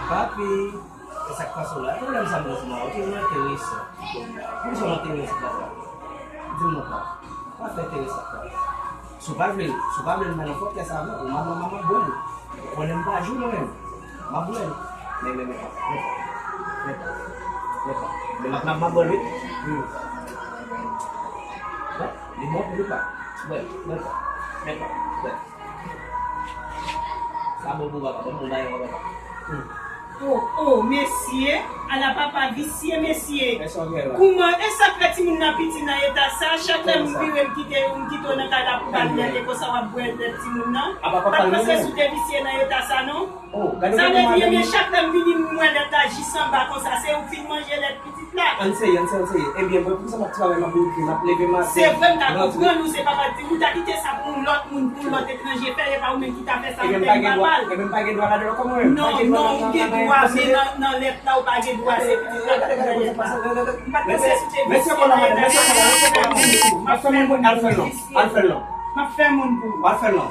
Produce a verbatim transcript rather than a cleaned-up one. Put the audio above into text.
Papi, e sa k pase w la? Pwoblèm sa m gen sou mwen, ou te vin enteresan. Poukisa w enteresan, papa? Di m non, papa. Pa fè enteresan, papa. Si w pa vle, si w pa vle m bay nan fòt kè sa avè w, ou m ap, m ap, m ap bwè l. Ou konnen m pa jwe mwen menm. M ap bwè l. Men, men, men, pa, men, pa, men, pa, men, pa, men, m ap, m ap, m ap bwè l, wi. Wi. Bon, li bon, li pa. Bwè l, men, pa, men, pa, bwè l. Sa bon pou papa, bon pou bagay papa. Hmm. Oh, oh, mesye, ala papa visye, mesye. Kouman, e sa k fè timoun nan piti nan eta sa? Chak lè m vire, m kite, m kite w nan kay la pou bal nèt, e konsa w ap bwè nèt timoun nan? Pa t panse si w te visye nan eta sa, non. Sa vle di, ebyen, chak lè m vini, m wè nèt la jis anba konsa, se ou k fin manje nèt pitit la. Ann seye, ann seye, ann seye. Ebyen, mwen, pou sa m ap travay, m ap ekri, m ap leve maten. Se vre, m ka konprann ou, se papa, ou ta kite sa pou yon lòt moun, pou yon lòt etranje fè, e pa ou menm ki ta fè sa, ou te pa l. Ebyen, m pa gen dwa ladan l ankò, mwen menm. Non, non, ou gen dwa, men nan, nan lèt la, ou pa gen dwa, se pitit la pou manje nèt la. M pa t panse si w te visye nan eta sa. M ap fè moun pou ou. Al fè l non. Al fè l non. M ap fè moun pou ou. Al fè l non.